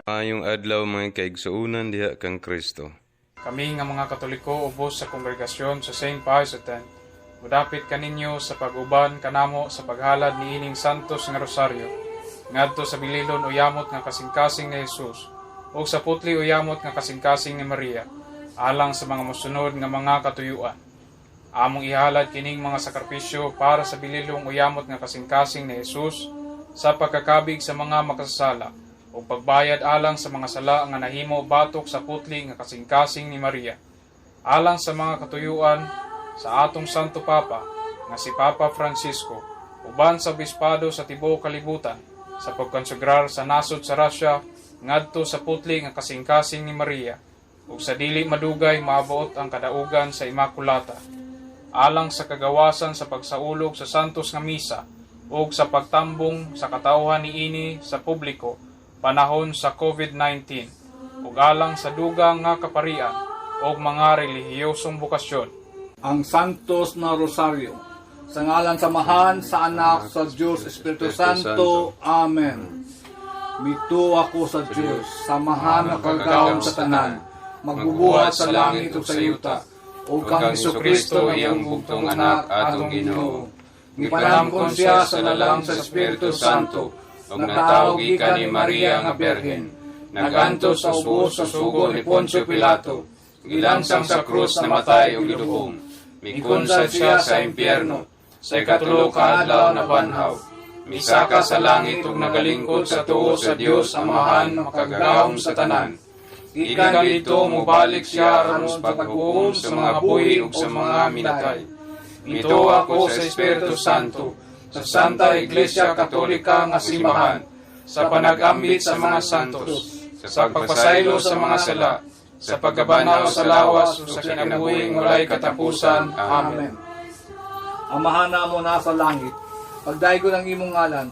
Maayong adlaw, mga kaigsuonan diha kang Kristo. Kami nga mga Katoliko ubos sa kongregasyon sa St. Pius X, mudapit kaninyo sa pag-uban kanamo sa paghalad niining Santos nga Rosaryo ngadto sa bililon o yamot nga kasing-kasing ni Jesus ug sa putli o yamot nga kasing-kasing ni Maria alang sa mga mosunod nga mga katuyuan. Among ihalad kining mga sakripisyo para sa bililong o yamot nga kasing-kasing ni Jesus sa pagkakabig sa mga makasasala ug pagbayad alang sa mga sala nga nahimo batok sa putli nga kasing-kasing ni Maria. Alang sa mga katuyuan sa atong Santo Papa nga si Papa Francisco, uban sa obispado sa tibuok kalibutan, sa pagkonsagrar sa nasod sa Russia ngadto sa putli nga kasing-kasing ni Maria, ug sa dili madugay maabot ang kadaugan sa Immaculata. Alang sa kagawasan sa pagsaulog sa Santos nga Misa ug sa pagtambong sa katawhan niini sa publiko panahon sa COVID-19, ug alang sa dugang nga kaparian ug mga relihiyosong bokasyon. Ang Santos na Rosaryo. Sa ngalan sa Amahan, sa Anak, sa Diyos, Espiritu Santo. Amen. Mituo ako sa Diyos, sa Amahan makagagahom sa tanan, magbubuhat sa langit ug sa yuta, ug kang Hesukristo, iyang bugtong Anak, atong Ginoo. Gipanamkon siya sa lalang sa Espiritu Santo, ug natawo gikan ni Maria nga Birhen. Nagantos sa ubos sa sugo ni Poncio Pilato, gilansang sa krus, namatay ug gilubong. Mikunsad siya sa impyerno, sa ikatulo ka adlaw nabanhaw. Misaka sa langit ug nagalingkod sa tuo sa Dios Amahan makagagahom sa tanan. Gikan didto mobalik siya aron sa paghukom sa mga buhi ug sa mga minatay. Mituo ako sa Espiritu Santo, sa Santa Iglesia Katolika nga simbahan, sa panag-ambit sa mga santos, sa pagpasaylo sa mga sala, sa pagkabanhaw sa lawas ug sa kinabuhing walay katapusan. Amen. Amen. Amahan namo nasa langit, pagdaygon ang imong ngalan,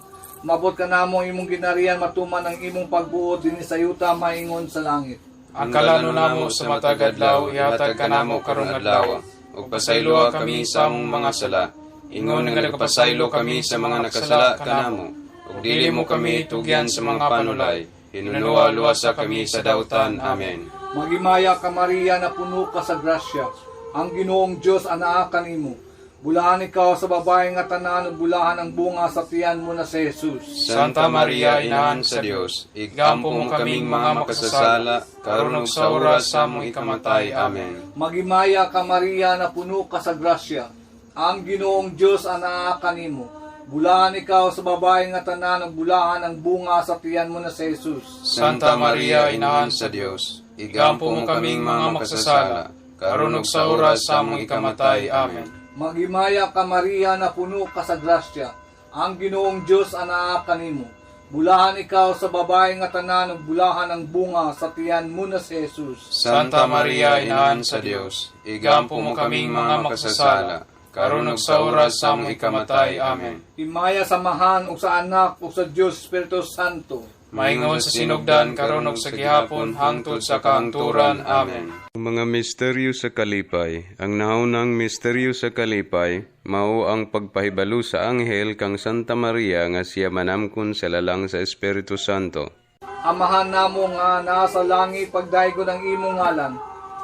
mabot kanamo ang imong ginarian, matuman ang imong pagbuot dinhi sa yuta maingon sa langit. Ang kalano namo sa matag adlaw ihatag kanamo karong adlaw. Ug pasayloa kami sa among mga sala, ingon nga nagpasaylo kami sa mga nakasala kanamo. Ug dili mo kami tugyan sa mga panulay, hinunoa luwasa kami sa dautan. Amen. Maghimaya ka, Maria, na puno ka sa grasya. Ang Ginoong Diyos anaa kanimo. Bulahan ikaw sa babae nga tanan ug bulahan ang bunga sa tiyan mo na si Jesus. Santa Maria, Inahan sa Dios, igampo mo kaming mga makasasala, karon ug sa oras sa among ikamatay. Amen. Maghimaya ka, Maria, na puno ka sa grasya. Ang Ginoong Diyos anaa kanimo. Bulahan ikaw sa babae nga tanan ug bulahan ang bunga sa tiyan mo na si Jesus. Santa Maria, Inahan sa Dios, igampo mo kaming mga makasasala, karon ug sa oras sa among ikamatay. Amen. Maghimaya ka, Maria, na puno ka sa grasya. Ang Ginoong Diyos anaa kanimo. Bulahan ikaw sa babae nga tanan ug bulahan ang bunga sa tiyan mo na si Jesus. Santa Maria, Inahan sa Dios, igampo mo kaming mga makasasala, karon ug sa oras sa among ikamatay. Amen. Himaya sa Amahan ug sa Anak ug sa Dios Espiritu Santo. Maingon sa sinugdan, karon ug sa gihapon, hangtod sa kahangturan. Amen. Ang mga misteryo sa kalipay. Ang naunang misteryo sa kalipay, mao ang pagpahibalo sa anghel kang Santa Maria nga siya manamkon sa lalang sa Espiritu Santo. Amahan namo nga naa sa langit, pagdaygon ang imong ngalan.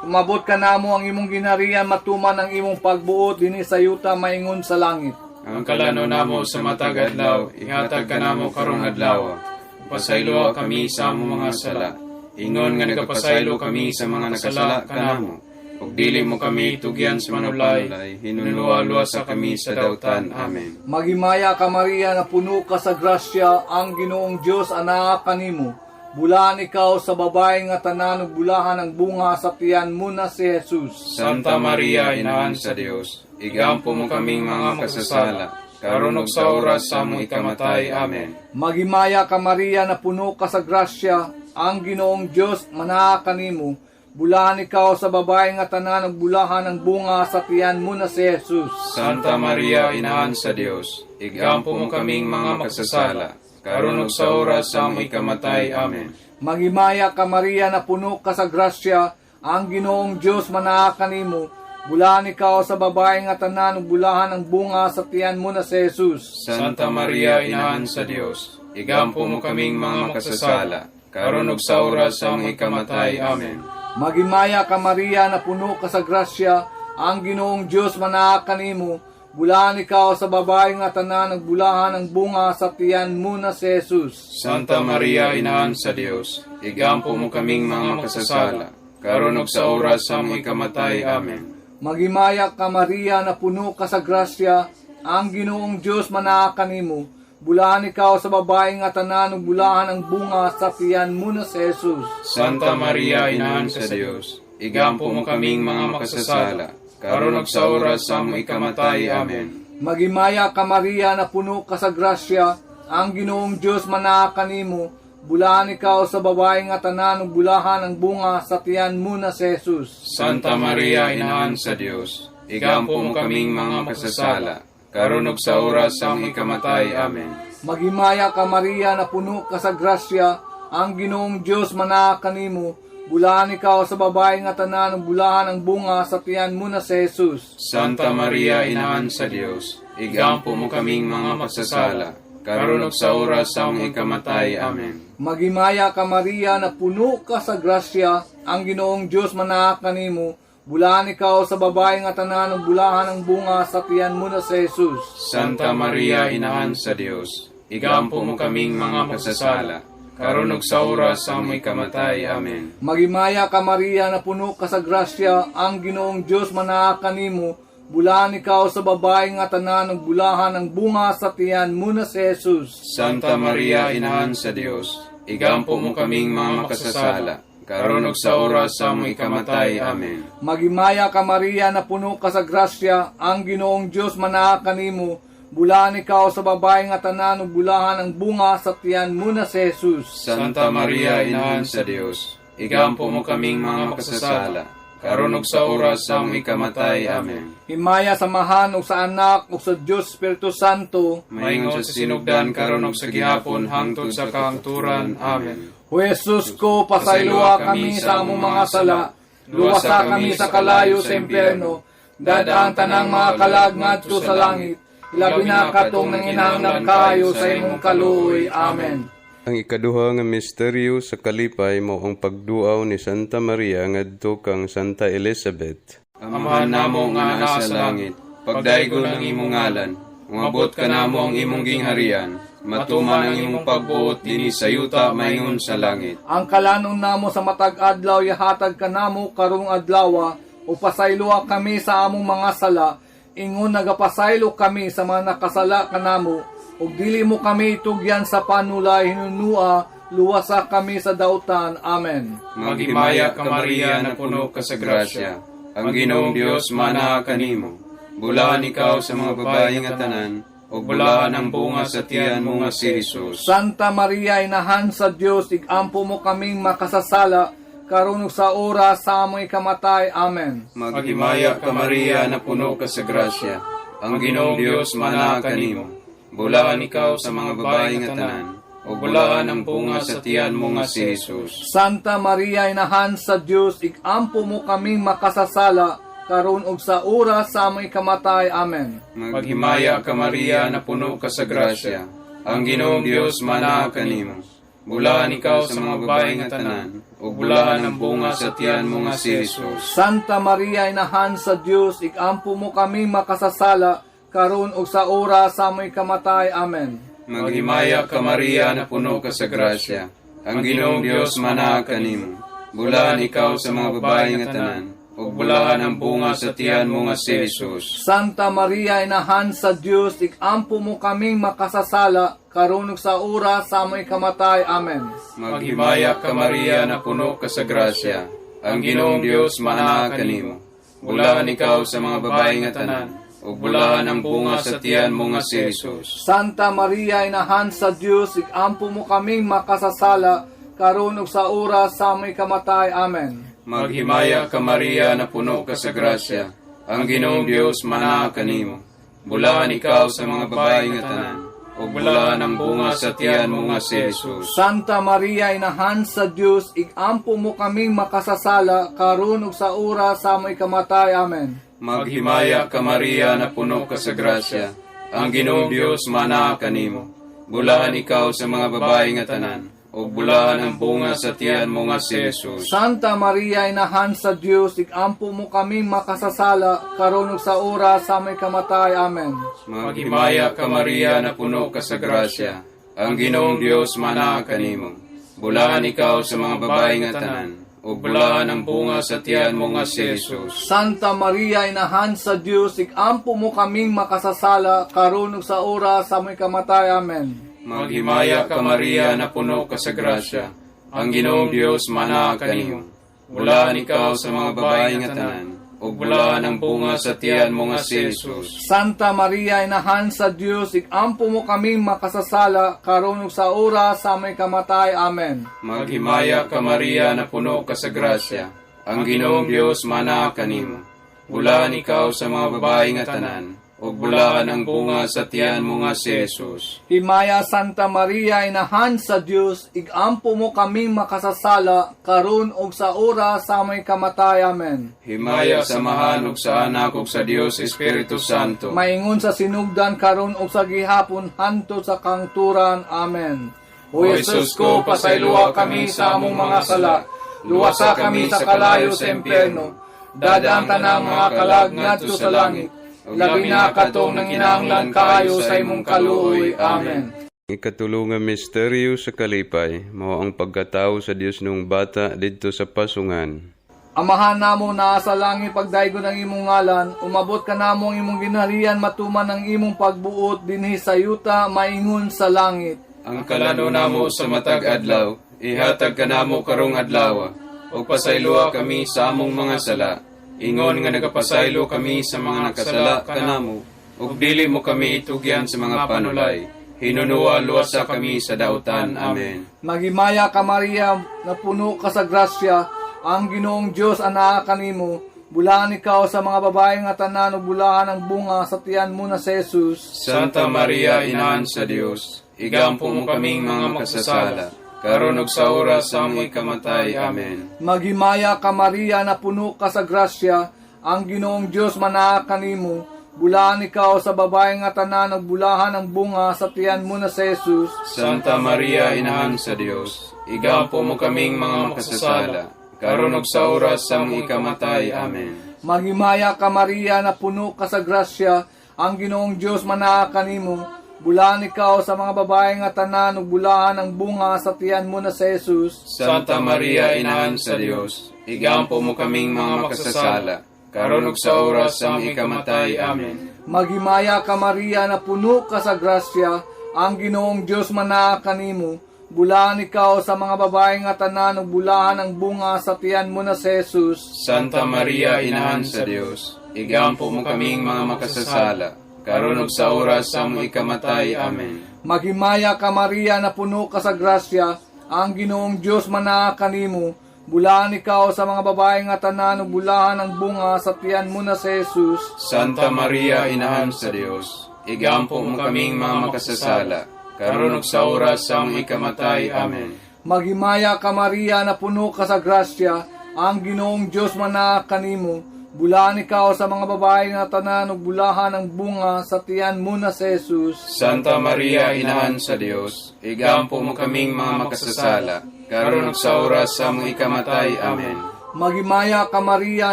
Umabot kanamo ang imong ginarian, matuman ang imong pagbuot dinhi sa yuta maingon sa langit. Ang kalano namo sa matag adlaw, ihatag kanamo karong adlaw. Pasayloa kami sa among mga sala, ingon nga nagapasaylo kami sa mga nakasala kanamo. Ug dili mo kami tugyan sa manulay, hinunoa luwasa kami sa dautan. Amen. Maghimaya ka, Maria, na puno ka sa grasya, ang Ginoong Dios anaa kanimo. Bulahan ikaw sa babae nga tanan ug bulahan ang bunga sa tiyan mo na si Jesus. Santa Maria, Inahan sa Dios, igampo mo kaming mga makasasala, karon ug sa oras sa among ikamatay. Amen. Maghimaya ka, Maria, na puno ka sa grasya, ang Ginoong Dios manaa kanimo. Bulahan ikaw sa babae nga tanan ug bulahan ang bunga sa tiyan mo na si Jesus. Santa Maria, Inahan sa Dios, igampo mo kaming mga makasasala, karon ug sa oras sa among ikamatay. Amen. Maghimaya ka, Maria, na puno ka sa grasya, ang Ginoong Dios manaa kanimo. Bulahan ikaw sa babae nga tanan ug bulahan ang bunga sa tiyan mo na si Jesus. Santa Maria, Inahan sa Dios, igampo mo kaming mga makasasala, karon ug sa oras sa among ikamatay. Amen. Maghimaya ka, Maria, na puno ka sa grasya, ang Ginoong Dios manaa kanimo. Bulahan ikaw sa babae nga tanan, ug bulahan ang bunga sa tiyan mo na si Jesus. Santa Maria, Inahan sa Dios, igampo mo kaming mga makasasala, karon ug sa oras sa among ikamatay. Amen. Maghimaya ka, Maria, na puno ka sa grasya, ang Ginoong Dios manaa kanimo. Bulahan ikaw sa babae nga tanan, ug bulahan ang bunga sa tiyan mo na si Jesus. Santa Maria, Inahan sa Dios, igampo mo kaming mga makasasala, karon ug sa oras sa among ikamatay. Amen. Maghimaya ka, Maria, na puno ka sa grasya, ang Ginoong Dios manaa kanimo. Bulahan ikaw sa babae nga tanan, ug bulahan ang bunga sa tiyan mo na si Jesus. Santa Maria, Inahan sa Dios, igampo mo kaming mga makasasala, karon ug sa oras sa among ikamatay. Amen. Maghimaya ka, Maria, na puno ka sa grasya, ang Ginoong Dios manaa kanimo. Bulahan ikaw sa babae nga tanan, ug bulahan ang bunga sa tiyan mo na si Jesus. Santa Maria, Inahan sa Dios, igampo mo kaming mga makasasala, karon ug sa oras sa among ikamatay. Amen. Maghimaya ka, Maria, na puno ka sa grasya, ang Ginoong Dios manaa kanimo. Bulahan ikaw sa babae nga tanan, ug bulahan ang bunga sa tiyan mo na si Jesus. Santa Maria, Inahan sa Dios, igampo mo kaming mga makasasala, karon ug sa oras sa among ikamatay. Amen. Maghimaya ka, Maria, na puno ka sa grasya, ang Ginoong Dios manaa kanimo. Bulahan ikaw sa babae nga tanan, ug bulahan ang bunga sa tiyan mo na si Jesus. Santa Maria, Inahan sa Dios, igampo mo kaming mga makasasala, karon ug sa oras sa among ikamatay. Amen. Maghimaya ka, Maria, na puno ka sa grasya, ang Ginoong Dios manaa kanimo. Bulahan ikaw sa babae nga tanan, ug bulahan ang bunga sa tiyan mo na si Jesus. Santa Maria, Inahan sa Dios, igampo mo kaming mga makasasala, karon ug sa oras sa among ikamatay. Amen. Himaya sa Amahan ug sa Anak ug sa Dios Espiritu Santo. Maingon sa sinugdan, karon ug sa gihapon, hangtod sa kahangturan. Amen. O Jesus ko, pasayloa kami sa among mga sala, luwasa kami sa kalayo sa impyerno, dad-a ang tanang mga kalag ngadto sa langit, ilabi na katong nanginahanglan kaayo sa imong kaluoy. Amen. Ang ikaduha nga misteryo sa kalipay mao ang pagduaw ni Santa Maria ngadto kang Santa Elizabeth. Amahan namo nga naa sa langit, pagdaygon ang imong ngalan, umabot kanamo ang imong gingharian, matuman ang imong pagbuot dinhi sa yuta maingon sa langit. Ang kalanon namo sa matag adlaw ihatag kanamo karong adlaw, ug pasayloa kami sa among mga sala, ingon nagapasaylo kami sa mga nakasala kanamo, ug dili mo kami itugyan sa panulay, hinunua luwasa kami sa dautan. Amen. Maghimaya ka, Maria, na puno ka sa grasya. Ang Ginoong Dios manaa kanimo. Bulahan ikaw sa mga babae nga tanan, ug bulahan ang bunga sa tiyan mo nga si Jesus. Santa Maria, Inahan sa Dios, igampo mo kaming makasasala, karon ug sa oras sa among ikamatay. Amen. Maghimaya ka, Maria, na puno ka sa grasya. Ang Ginoong Dios manaa kanimo. Bulahan ikaw sa mga babae nga tanan, ug bulahan ang bunga sa tiyan mo nga si Jesus. Santa Maria, Inahan sa Dios, igampo mo kaming makasasala, karon ug sa oras sa among ikamatay. Amen. Maghimaya ka, Maria, na puno ka sa grasya. Ang Ginoong Dios manaa kanimo. Bulahan ikaw sa mga babae nga tanan, ug bulahan ang bunga sa tiyan mo nga si Jesus. Santa Maria, Inahan sa Dios, igampo mo kaming makasasala, karon ug sa oras sa among ikamatay. Amen. Maghimaya ka, Maria, na puno ka sa grasya. Ang Ginoong Dios manaa kanimo. Bulahan ikaw sa mga babae nga tanan, ug bulahan ang bunga sa tiyan mo nga si Jesus. Santa Maria, Inahan sa Dios, igampo mo kaming makasasala, karon ug sa oras sa among ikamatay. Amen. Maghimaya ka, Maria, na puno ka sa grasya. Ang Ginoong Dios manaa kanimo. Bulahan ikaw sa mga babae nga tanan, ug bulahan ang bunga sa tiyan mo nga si Jesus. Santa Maria, Inahan sa Dios, igampo mo kaming makasasala, karon ug sa oras sa among ikamatay. Amen. Maghimaya ka, Maria, na puno ka sa grasya. Ang Ginoong Dios manaa kanimo. Bulahan ikaw sa mga babae nga tanan, ug bulahan ang bunga sa tiyan mo nga si Jesus. Santa Maria, Inahan sa Dios, igampo mo kaming makasasala, karon ug sa oras sa among ikamatay. Amen. Maghimaya ka, Maria, na puno ka sa grasya. Ang Ginoong Dios manaa kanimo. Bulahan ikaw sa mga babae nga tanan, ug bulahan ang bunga sa tiyan mo nga si Jesus. Santa Maria, Inahan sa Dios, igampo mo kaming makasasala, karon ug sa oras sa aming kamatay. Amen. Maghimaya ka, Maria, na puno ka sa grasya. Ang Ginoong Dios manaa kanimo. Bulahan ikaw sa mga babae nga tanan, ug bulahan ang bunga sa tiyan mo nga si Jesus. Santa Maria, Inahan sa Dios, igampo mo kaming makasasala, karon ug sa oras sa aming kamatay. Amen. Maghimaya ka, Maria, na puno ka sa grasya. Ang Ginoong Dios manaa kanimo. Bulahan ikaw sa mga babae nga tanan, ug bulahan ang bunga sa tiyan mo nga si Jesus. Santa Maria, Inahan sa Dios, igampo mo kaming makasasala, karon ug sa oras sa aming kamatay. Amen. Maghimaya ka, Maria, na puno ka sa grasya. Ang Ginoong Dios manaa kanimo. Bulahan ikaw sa mga babae nga tanan, ug bulahan ang bunga sa tiyan mo nga si Jesus. Himaya, Santa Maria, Inahan sa Dios, igampo mo kaming makasasala, karon ug sa oras sa aming kamatay. Amen. Himaya sa Amahan ug sa Anak ug sa Dios Espiritu Santo. Maingon sa sinugdan, karon ug sa gihapon, hantod sa kangturan. Amen. O Jesus ko, pasayloa kami sa among mga sala. Luwasa kami sa kalayo sa impyerno. Dad-a ang tanang mga kalag ngadto sa langit. Labi na katong nanginahanglan kaayo sa imong kaluoy. Amen. Ikatulo nga misteryo sa kalipay, mao ang pagkatawo sa Dios noong bata didto sa pasungan. Amahan namo naa sa langit, pagdaygon ang imong ngalan, umabot kanamo ang imong ginharian, matuman ang imong pagbuot dinhi sa yuta maingon sa langit. Ang kalano namo sa matag adlaw, ihatag kanamo karong adlaw, ug pasayloa kami sa among mga sala, ingon nga nagapasaylo kami sa mga nakasala kanamo, ug dili mo kami itugyan sa mga panulay. Hinunuwa luwasa kami sa dautan. Amen. Maghimaya ka, Maria, napuno ka sa grasya, ang Ginoong Dios anaa kanimo. Bulahan ikaw sa mga babae nga tanan ug bulahan ang bunga sa tiyan mo na si Jesus. Santa Maria, Inahan sa Dios, igampo mo kaming mga makasasala, karon ug sa oras sa among ikamatay. Amen. Maghimaya ka, Maria, napuno ka sa grasya, ang Ginoong Dios manaa kanimo. Bulahan ikaw sa babae nga tanan ug bulahan ang bunga sa tiyan mo na si Jesus. Santa Maria, Inahan sa Dios, igampo mo kaming mga makasasala, karon ug sa oras sa among ikamatay. Amen. Maghimaya ka, Maria, napuno ka sa grasya, ang Ginoong Dios manaa kanimo. Bulahan ikaw sa mga babae nga tanan ug bulahan ang bunga sa tiyan mo na si Jesus. Santa Maria, Inahan sa Dios, igampo mo kaming mga makasasala, karon ug sa oras sa among ikamatay. Amen. Maghimaya ka, Maria, napuno ka sa grasya, ang Ginoong Dios manaa kanimo. Bulahan ikaw sa mga babae nga tanan ug bulahan ang bunga sa tiyan mo na si Jesus. Santa Maria, Inahan sa Dios, igampo mo kaming mga makasasala, karon ug sa oras sa among ikamatay. Amen. Maghimaya ka, Maria, napuno ka sa grasya, ang Ginoong Dios manaa kanimo. Bulahan ikaw sa mga babae nga tanan ug bulahan ang bunga sa tiyan mo na si Jesus. Santa Maria, Inahan sa Dios, igampo mo kaming mga makasasala, karon ug sa oras sa among ikamatay. Amen. Maghimaya ka, Maria, napuno ka sa grasya, ang Ginoong Dios manaa kanimo. Bulahan ikaw sa mga babae nga tanan ug bulahan ang bunga sa tiyan mo na si Jesus. Santa Maria, Inahan sa Dios, igampo mo kaming mga makasasala, karon ug sa oras sa among ikamatay. Amen. Maghimaya ka, Maria,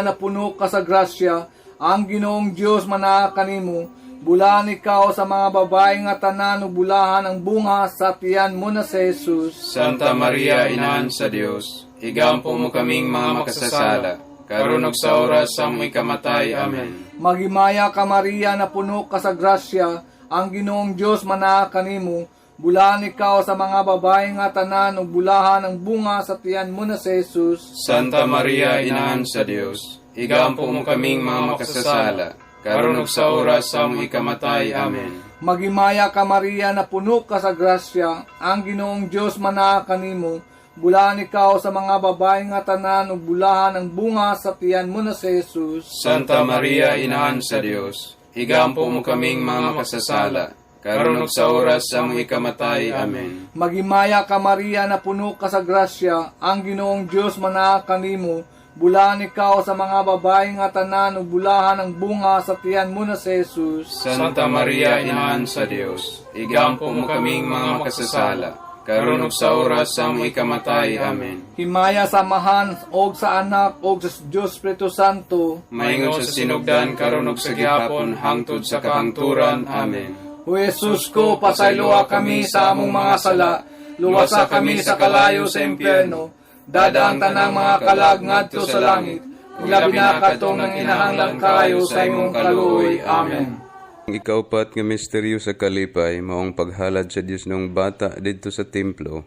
napuno ka sa grasya, ang Ginoong Dios manaa kanimo. Bulahan ikaw sa mga babae nga tanan ug bulahan ang bunga sa tiyan mo na si Jesus. Santa Maria, Inahan sa Dios, igampo mo kaming mga makasasala, karon ug sa oras sa among ikamatay. Amen. Maghimaya ka, Maria, napuno ka sa grasya, ang Ginoong Dios manaa kanimo. Bulahan ikaw sa mga babae nga tanan ug bulahan ang bunga sa tiyan mo na si Jesus. Santa Maria, Inahan sa Dios, igampo mo kaming mga makasasala, karon ug sa oras sa among ikamatay. Amen. Maghimaya ka, Maria, napuno ka sa grasya, ang Ginoong Dios manaa kanimo. Bulahan ikaw sa mga babae nga tanan ug bulahan ang bunga sa tiyan mo na si Jesus. Santa Maria, Inahan sa Dios, igampo mo kaming mga makasasala, karon ug sa oras sa among ikamatay. Amen. Maghimaya ka, Maria, napuno ka sa grasya, ang Ginoong Dios manaa kanimo. Bulahan ikaw sa mga babae nga tanan ug bulahan ang bunga sa tiyan mo na si Jesus. Santa Maria, Inahan sa Dios, igampo mo kaming mga makasasala, karon ug sa oras sa among ikamatay. Amen. Himaya sa Amahan og sa Anak og sa Dios Espiritu Santo. Maingon sa sinugdan, karon ug sa gihapon, hangtod sa kahangturan. Amen. O Jesus ko, pasayloa kami sa among mga sala, luwasa kami sa kalayo sa impyerno, dada ang tanang mga kalag ngadto sa langit, ug labi na katong nanginahanglan kaayo sa imong kaluoy. Amen. Ang ikaupat nga misteryo sa kalipay maong paghalad sa Dios nung bata didto sa templo.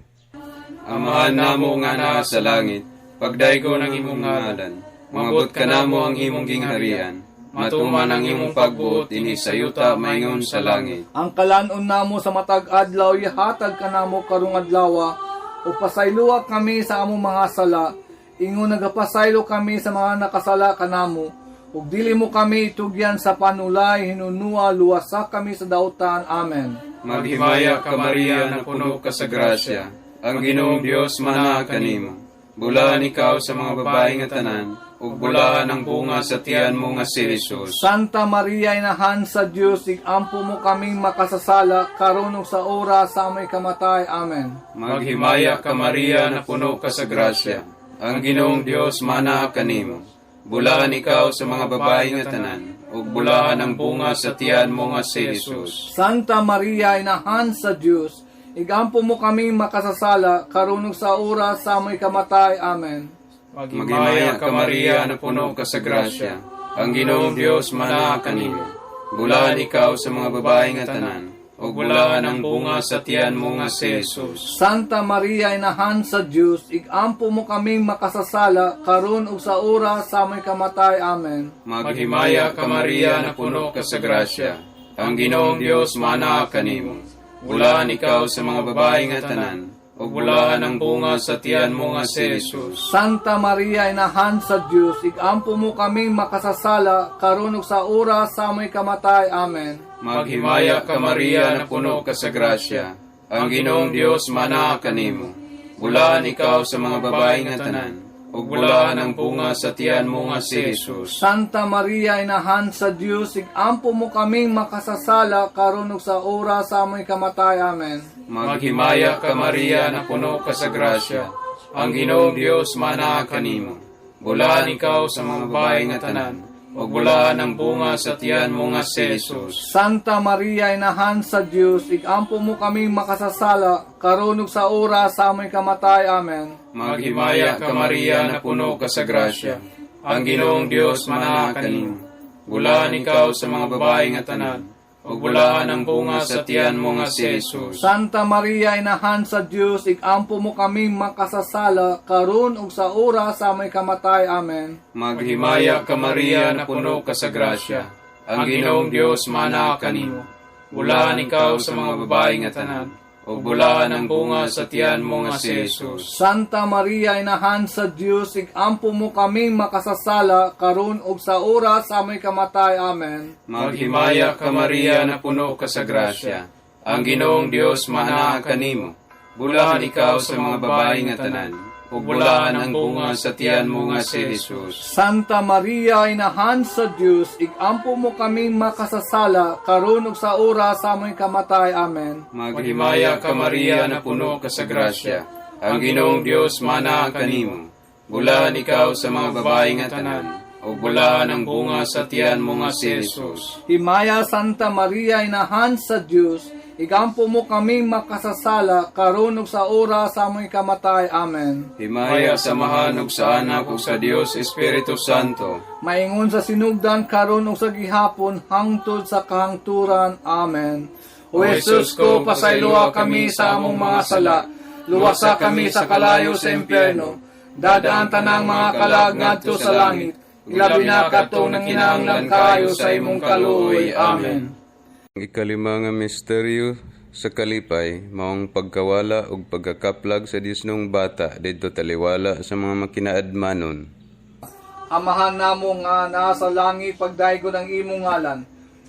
Amahan namo nga naa sa langit, pagdaygon ang imong ngalan. Moabot kanamo ang imong gingharian. Matuman ang imong pagbuot dinhi sa yuta maingon sa langit. Ang kalanon namo sa matag adlaw ihatag kanamo karong adlaw, ug pasayloa kami sa among mga sala, ingon nagapasaylo kami sa mga nakasala kanamo, ug dili mo kami itugyan sa panulay, hinunua luwasa kami sa dautan. Amen. Maghimaya ka, Maria, nga puno ka sa grasya. Ang Ginoong Dios manaa kanimo. Bulahan ikaw sa mga babae nga tanan, ug bulahan ang bunga sa tiyan mo nga si Jesus. Santa Maria, Inahan sa Dios, igampo mo kaming makasasala, karon ug sa oras sa among kamatay. Amen. Maghimaya ka, Maria, nga puno ka sa grasya. Ang Ginoong Dios manaa kanimo. Bulahan ikaw sa mga babae nga tanan, ug bulahan ang bunga sa tiyan mo nga si Jesus. Santa Maria, Inahan sa Dios, igampo mo kaming makasasala, karon ug sa oras sa among kamatay. Amen. Maghimaya ka, Maria, nga puno ka sa grasya. Ang Ginoong Dios manaa kanimo. Bulahan ikaw sa mga babae nga tanan, ug bulahan ang bunga sa tiyan mo nga si Jesus. Santa Maria, Inahan sa Dios, igampo mo kaming makasasala, karon ug sa oras sa among kamatay. Amen. Maghimaya ka, Maria, nga puno ka sa grasya. Ang Ginoong Dios manaa kanimo. Bulahan ikaw sa mga babae nga tanan, ug bulahan ang bunga sa tiyan mo nga si Jesus. Santa Maria, Inahan sa Dios, igampo mo kaming makasasala, karon ug sa oras sa among kamatay. Amen. Maghimaya ka, Maria, nga puno ka sa grasya. Ang Ginoong Dios manaa kanimo. Bulahan ikaw sa mga babae nga tanan, ug bulahan ang bunga sa tiyan mo nga si Jesus. Santa Maria, Inahan sa Dios, igampo mo kaming makasasala, karon ug sa oras sa among kamatay. Amen. Maghimaya ka, Maria, nga puno ka sa grasya. Ang Ginoong Dios manaa kanimo. Bulahan ikaw sa mga babae nga tanan, ug bulahan ang bunga sa tiyan mo nga si Jesus. Santa Maria, Inahan sa Dios, igampo mo kaming makasasala, karon ug sa oras sa among kamatay. Amen. Maghimaya ka, Maria, nga puno ka sa grasya. Ang Ginoong Dios manaa kanimo. Bulahan ikaw sa mga babae nga tanan, ug bulahan ang bunga sa tiyan mo nga si Jesus. Santa Maria, Inahan sa Dios, igampo mo kaming makasasala, karon ug sa oras sa among kamatay. Amen. Maghimaya ka, Maria, nga puno ka sa grasya. Ang Ginoong Dios manaa kanimo. Bulahan ikaw sa mga babae nga tanan, ug bulahan ang bunga sa tiyan mo nga si Jesus. Santa Maria, Inahan sa Dios, igampo mo kaming makasasala, karon ug sa oras sa among kamatay. Amen. Maghimaya ka, Maria, nga puno ka sa grasya. Ang Ginoong Dios manaa kanimo. Bulahan ikaw sa mga babae nga tanan, ug bulahan ang bunga sa tiyan mo nga si Jesus. Santa Maria, Inahan sa Dios, igampo mo kaming makasasala, karon ug sa oras sa among kamatay. Amen. Maghimaya ka, Maria, nga puno ka sa grasya. Ang Ginoong Dios manaa kanimo. Bulahan ikaw sa mga babae nga tanan, ug bulahan ang bunga sa tiyan mo nga si Jesus. Himaya, Santa Maria, Inahan sa Dios, igampo mo kaming makasasala, karon ug sa oras sa among kamatay. Amen. Himaya sa Amahan ug sa Anak ug sa Dios Espiritu Santo. Maingon sa sinugdan, karon ug sa gihapon, hangtod sa kahangturan. Amen. O Jesus ko, pasayloa kami sa among mga sala, luwasa kami sa kalayo sa impyerno, dada ang tanang mga kalag ngadto sa langit, ilabi na katong nanginahanglan kaayo sa imong kaluoy. Amen. Ang ikalima nga misteryo sa kalipay maong pagkawala ug pagkakaplag sa Diosnoong bata didto taliwala sa mga makinaadmanon. Amahan namo nga naa sa langit, pagdaygon ang imong ngalan.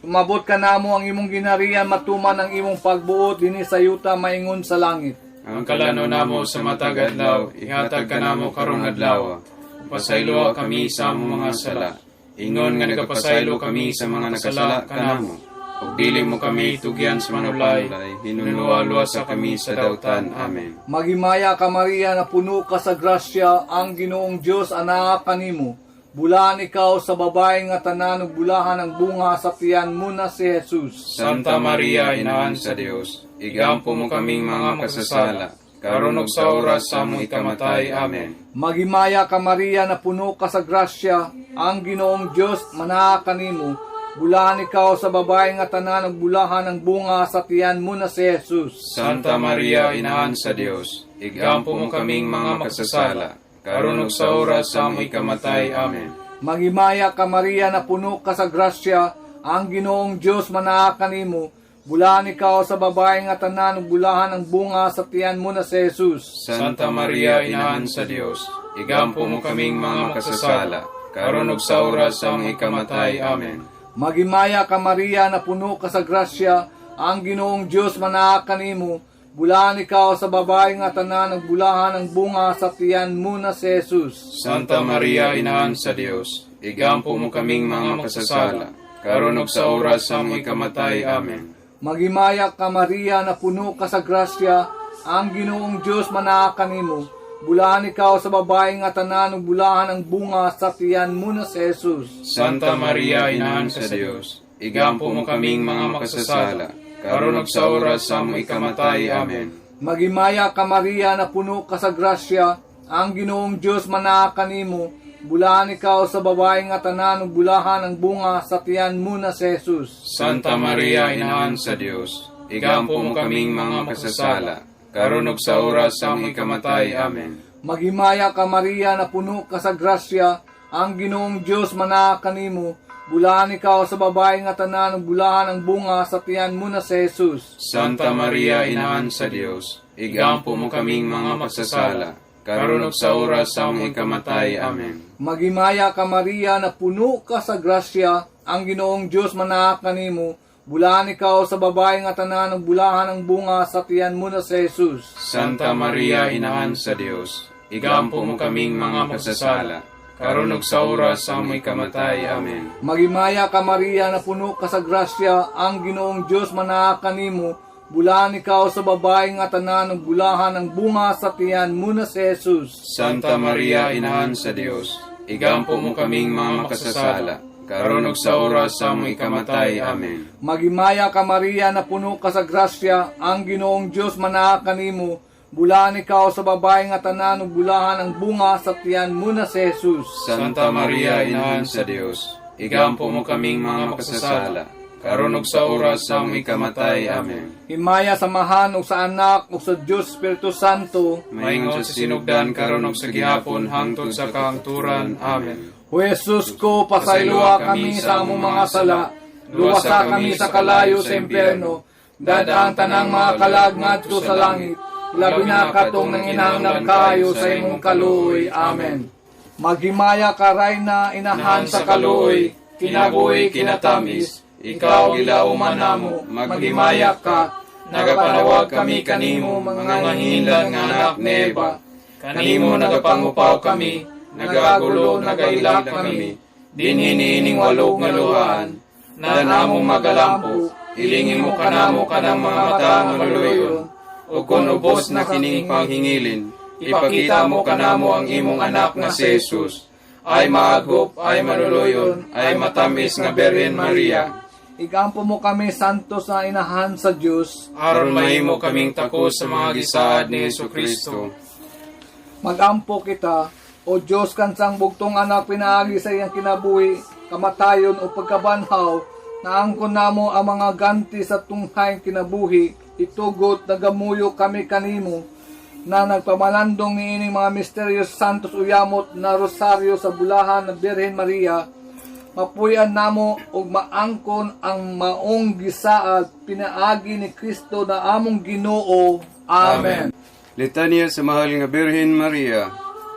Umabot kanamo ang imong ginharian, matuman ang imong pagbuot dinhi sa yuta maingon sa langit. Ang kalanon namo sa matag adlaw, ihatag kanamo karong adlaw. Pasayloa kami sa among mga sala, ingon nga nagapasaylo kami sa mga nakasala kanamo. Ug dili mo kami tugyan sa manulay, hinunua luwasa kami sa dautan. Amen. Maghimaya ka, Maria, na puno ka sa grasya, ang Ginoong Dios anaa kanimo. Bulahan ikaw sa babae nga tanan ug bulahan ang bunga sa tiyan mo na si Jesus. Santa Maria, Inahan sa Dios, igampo mo kaming mga makasasala, karon ug sa oras sa among ikamatay. Amen. Maghimaya ka, Maria, na puno ka sa grasya, ang Ginoong Dios manaa kanimo. Bulahan ikaw sa babae nga tanan ug bulahan ang bunga sa tiyan mo na si Jesus. Santa Maria, Inahan sa Dios, igampo mo kaming mga makasasala, karon ug sa oras sa among ikamatay. Amen. Maghimaya ka, Maria, na puno ka sa grasya, ang Ginoong Dios manaa kanimo. Bulahan ikaw sa babae nga tanan ug bulahan ang bunga sa tiyan mo na si Jesus. Santa Maria, Inahan sa Dios, igampo mo kaming mga makasasala, karon ug sa oras sa among ikamatay. Amen. Maghimaya ka, Maria, na puno ka sa grasya, ang Ginoong Dios manaa kanimo. Bulahan ikaw sa babae nga tanan ug bulahan ang bunga sa tiyan mo na si Jesus. Santa Maria, Inahan sa Dios, igampo mo kaming mga makasasala, karon ug sa oras sa among ikamatay. Amen. Maghimaya ka, Maria, na puno ka sa grasya, ang Ginoong Dios manaa kanimo. Bulahan ikaw sa babae nga tanan ug bulahan ang bunga sa tiyan mo na si Jesus. Santa Maria, Inahan sa Dios, igampo mo kaming mga makasasala, karon ug sa oras sa among ikamatay. Amen. Maghimaya ka, Maria, na puno ka sa grasya, ang Ginoong Dios manaa kanimo. Bulahan ikaw sa babae nga tanan ug bulahan ang bunga sa tiyan mo na si Jesus. Santa Maria, Inahan sa Dios, igampo mo kaming mga makasasala, karon ug sa oras sa among ikamatay. Amen. Maghimaya ka, Maria, na puno ka sa grasya, ang Ginoong Dios manaa kanimo. Bulahan ikaw sa babae nga tanan ug bulahan ang bunga sa tiyan mo na si Jesus. Santa Maria, Inahan sa Dios, igampo mo kaming mga makasasala, karon ug sa oras sa among ikamatay. Amen. Maghimaya ka, Maria, na puno ka sa grasya, ang Ginoong Dios manaa kanimo. Bulahan ikaw sa babae nga tanan ug bulahan ang bunga sa tiyan mo na si Jesus. Santa Maria, Inahan sa Dios, igampo mo kaming mga makasasala, karon ug sa oras sa among ikamatay. Amen. Maghimaya ka, Maria, na puno ka sa grasya, ang Ginoong Dios manaa kanimo. Bulahan ikaw sa babae nga tanan ug bulahan ang bunga sa tiyan mo na si Jesus. Santa Maria, Inahan sa Dios, igampo mo kaming mga makasasala, karon ug sa oras sa among ikamatay. Amen. Maghimaya ka, Maria, na puno ka sa grasya, ang Ginoong Dios manaa kanimo. Bulahan ikaw sa babae nga tanan ug bulahan ang bunga sa tiyan mo na si Jesus. Santa Maria, Inahan sa Dios, igampo mo kaming mga makasasala, karon ug sa oras sa among ikamatay. Amen. Himaya sa Amahan ug sa Anak ug sa Dios Espiritu Santo. Maingon sa sinugdan, karon ug sa gihapon, hangtod sa kahangturan. Amen. O Jesus ko, pasayloa kami sa among mga sala, luwasa kami sa kalayo sa impyerno, dad-a ang tanang mga kalag ngadto sa langit, labi na katong nanginahanglan kaayo sa imong kaluoy. Amen. Maghimaya ka, Rayna, Inahan sa kaluoy, kinabuhi, kinatamis, ikaw gilauman namo, maghimaya ka, nagapanawag kami kanimo, mga nangingilan nga anak ni Eva. Kanimo nagapangupaw kami, nagagulo, nagailak kami, dinhi niining walog nga luhaan, na namong magalampo, ilingi mo kanamo kanang mga mata nga maluoyon, ug kon ubos na kining panghingilin, ipakita mo kanamo ang imong anak nga si Jesus. Ay maaghop, ay maluluyon, ay matamis nga Birhen Maria. Igampo mo kami, Santos na Inahan sa Dios, aron mahimo kaming takos sa mga gisaad ni Hesus Kristo. Magampo kita, O Dios kansang bugtong anak pinaagi sa iyang kinabuhi, kamatayon o pagkabanhaw, naangkon namo ang mga ganti sa tunghayng kinabuhi, itugot nagamuyo kami kanimo, na nagpamalandong niining mga misteryos santos uyamot na rosaryo sa bulahan ng Birhen Maria, mapuy-an namo ug maangkon ang maong gisaad pinaagi ni Kristo na among Ginoo. Amen. Litanya sa Mahal nga Birhen Maria.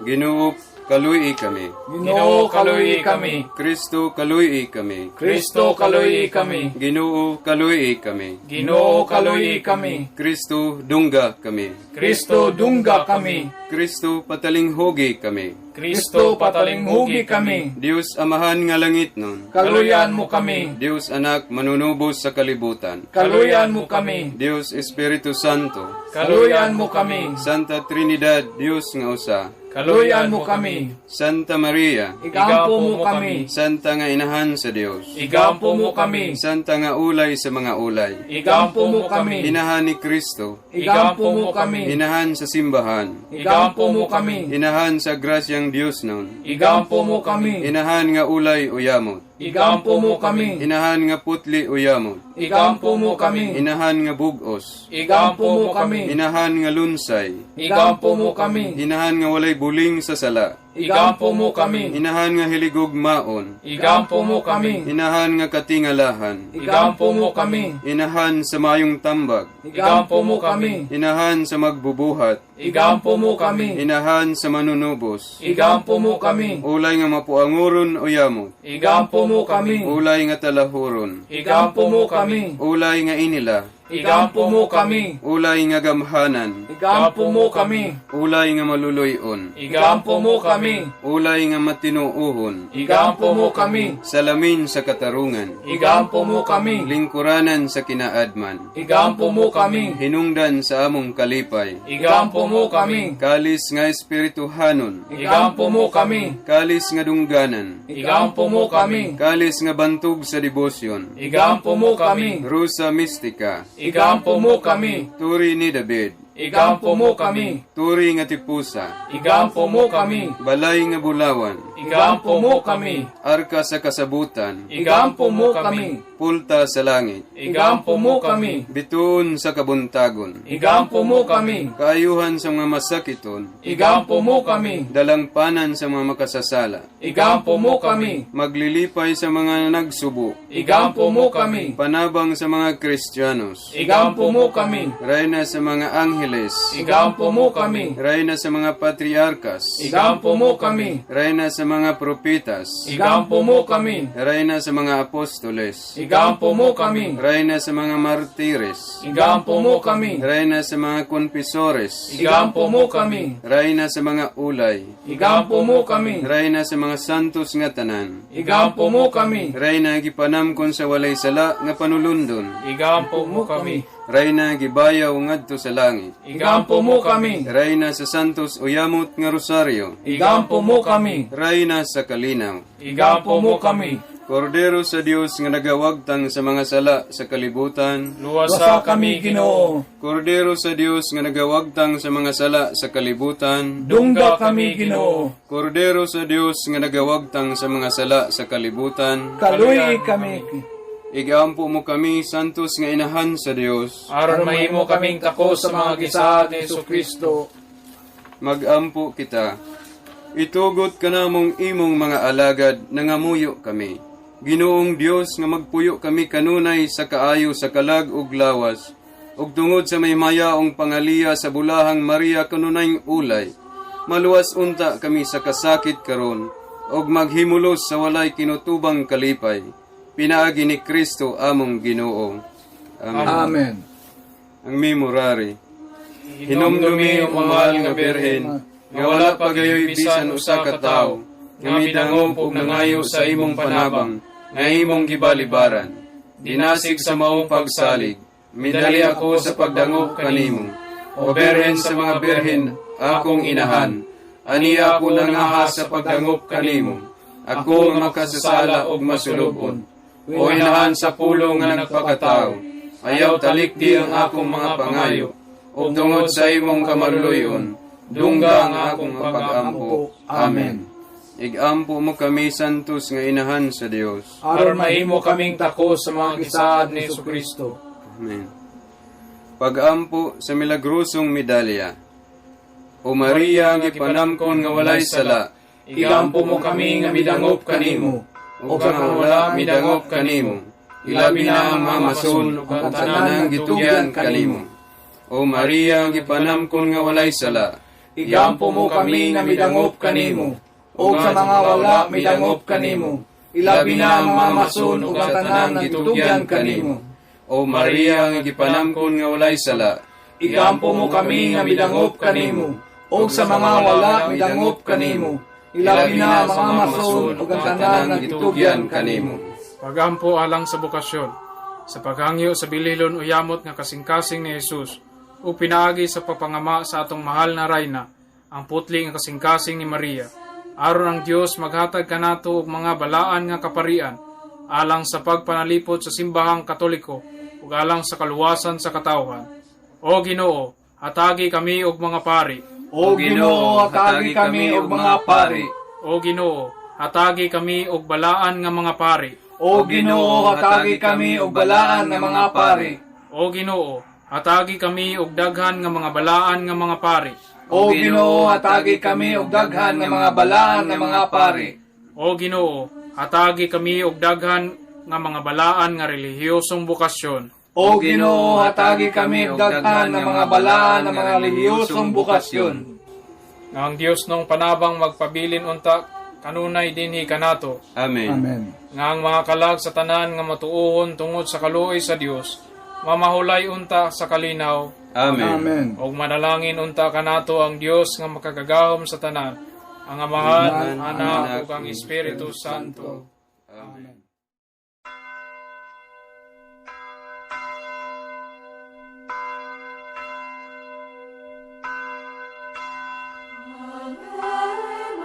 Ginoo, kaluy kami. Ginoo, kaluy kami. Kristo, kaluy kami. Kristo, kaluy kami. Ginoo, kaluy kami. Ginoo, kaluy kami. Kristo, dungga kami. Kristo, dungga kami. Kristo, patalinghugi kami. Kristo, patalinghugi kami. Dios Amahan nga langit nun. Kaluyan mo kami. Dios Anak manunubos sa kalibutan. Kaluyan mo kami. Dios Espiritu Santo. Kaluyan mo kami. Santa Trinidad, Dios nga usa. Kaluyan mo kami. Santa Maria, Igampo mo kami. Santa nga inahan sa Dios. Igampo mo kami. Santa nga ulay sa mga ulay. Igampo mo kami. Inahan ni Kristo. Igampo mo kami. Inahan sa simbahan. Igampo mo kami. Inahan sa grasyang Dios nun. Igampo mo kami. Inahan nga ulay uyamot. Igampo mo kami. Inahan nga putli uyamot. Igampo mo kami. Inahan nga bugos. Igampo mo kami. Inahan nga lunsay. Igampo mo kami. Inahan nga walay buling sa sala. Igampo mo kami. Inahan nga hiligog maon. Igampo mo kami. Inahan nga katingalahan. Igampo mo kami. Inahan sa mayong tambag. Igampo mo kami. Inahan sa magbubuhat. Igampo mo kami. Inahan sa manunubos. Igampo mo kami. Ulay nga mapuanguron o yamot. Igampo mo kami. Ulay nga talahuron. Igampo mo kami. Ulay nga inila. Igampo mo kami. Ulay nga gamhanan. Igampo mo kami. Ulay nga maluluyon. Igampo mo kami. Ulay nga matinuuhon. Igampo mo kami. Salamin sa katarungan. Igampo mo kami. Lingkuranan sa kinaadman. Igampo mo kami. Hinungdan sa among kalipay. Igampo mo kami. Kalis nga espirituhanon. Igampo mo kami. Kalis nga dungganan. Igampo mo kami. Kalis nga bantog sa debosyon. Igampo mo kami. Rusa mistika. Igampo mo kami. Turi ni David. Igampo mo kami. Turi nga tipusa. Igampo mo kami. Balay nga bulawan. Igampo mo kami. Arka sa kasabutan. Igampo mo kami. Pulta sa langit. Igampo mo kami. Bituon sa kabuntagon. Igampo mo kami. Kaayuhan sa mga masakiton. Igampo mo kami. Dalangpanan sa mga makasasala. Igampo mo kami. Maglilipay sa mga nagsubo. Igampo mo kami. Panabang sa mga Kristiyanos. Igampo mo kami. Reyna sa mga angheles. Igampo mo kami. Reyna sa mga patriarkas. Igampo mo kami. Reyna sa mga propetas. Igampo mo kami. Reyna sa mga apostoles. Igampo mo kami. Reyna sa mga martires. Igampo mo kami. Reyna sa mga konfesores. Igampo mo kami. Reyna sa mga ulay. Igampo mo kami. Reyna sa mga santos nga tanan. Igampo mo kami. Reyna gipanamkon sa walay sala nga panulundon. Igampo mo kami. Reyna gibayaw ngadto sa langit. Igampo mo kami. Reyna sa santos uyamot nga rosaryo. Igampo mo kami. Reyna sa kalinaw. Igampo mo kami. Kordero sa Dios nga nagawagtang sa mga sala sa kalibutan. Luwasa kami, Ginoo. Kordero sa Dios nga nagawagtang sa mga sala sa kalibutan. Dungga kami, Ginoo. Kordero sa Dios nga nagawagtang sa mga sala sa kalibutan. Kaluy kami. Igampo mo kami, santos nga inahan sa Dios. Aron mahimo kaming takos sa mga gisaad ni Hesus Kristo. Magampo kita. Itugot ka namong imong mga alagad, nangamuyo kami. Ginoong Dios nga magpuyo kami kanunay sa kaayo sa kalag ug lawas, ug tungod sa may mayaong pangaliya sa bulahang Maria kanunayng ulay. Maluwas unta kami sa kasakit karon, ug maghimulos sa walay kinutubang kalipay. Pinaagi ni Kristo among Ginoo. Amen. Amen. Ang memorare. Hinumdumi o mahal nga Birhen, nga wala pa gayoy bisan usa ka tawo, nga midangop ug nangayo sa imong panabang, nga imong gibalibaran. Dinasig sa maong pagsalig, midali ako sa pagdangop kanimo. O Birhen sa mga birhen, akong inahan, aniya ako nangahas sa pagdangop kanimo. Ako nga makasasala og masulubon. O inahan sa pulong nga nagpakatao, ayaw talikdi ang akong mga pangayo, ug tungod sa imong kamaluluyon, dungga ang akong pag-ampo. Amen. Igampo mo kami, santos nga inahan sa Dios. Aron mahimo kaming takos sa mga gisaad ni Hesus Kristo. Amen. Pag-ampo sa milagrosong medalya. O Maria, ang gipanamkon nga walay sala, Igampo mo kami nga midangop kanimo. ug ang wala midangop kanimo. Ilabi na ang mamason ug ang tanang gitugyan kanimo. O Maria, ang gipanamkon nga walay sala, Igampo mo kami nga midangop kanimo. ug sa mga wala midangop kanimo, ilabi na ang mga mason ug ang tanan nga gitugyan kanimo. O Maria nga gipanamkon nga walay sala, Igampo mo kami nga midangop kanimo, ug sa mga wala midangop kanimo, ilabi na ang mga mason ug ang tanan nga gitugyan kanimo. Pagampo alang sa bokasyon, sa paghangyo sa bililon o yamot nga kasing-kasing ni Jesus, o pinaagi sa pagpangama sa atong mahal na rayna, ang putli nga kasing-kasing ni Maria. Aron ang Dios maghatag kanato og mga balaan nga kaparian, alang sa pagpanalipod sa simbahang Katoliko ug alang sa kaluwasan sa katawhan. O Ginoo, hatagi kami og mga pari. O Ginoo, hatagi kami og mga pari. O Ginoo, hatagi kami og balaan nga mga pari. O Ginoo, hatagi kami og balaan nga mga pari. O Ginoo, hatagi kami og daghan nga mga balaan nga mga pari. O Ginoo, hatagi kami og daghan nga mga balaan nga mga pari. O Ginoo, hatagi kami og daghan nga mga balaan nga relihiyosong bokasyon. O Ginoo, hatagi kami og daghan nga mga balaan nga mga relihiyosong bokasyon. Nga ang Dios nung panabang magpabilin unta kanunay dinhi kanato. Amen. Amen. Nga ang mga kalag sa tanan nga matuohon tungod sa kaluoy sa Dios, mamahulay unta sa kalinaw Amen. Amen. ug manalangin unta kanato ang Dios nga makagagahom sa tanan, ang Amahan, Anak ug ang Espiritu Santo. Amen.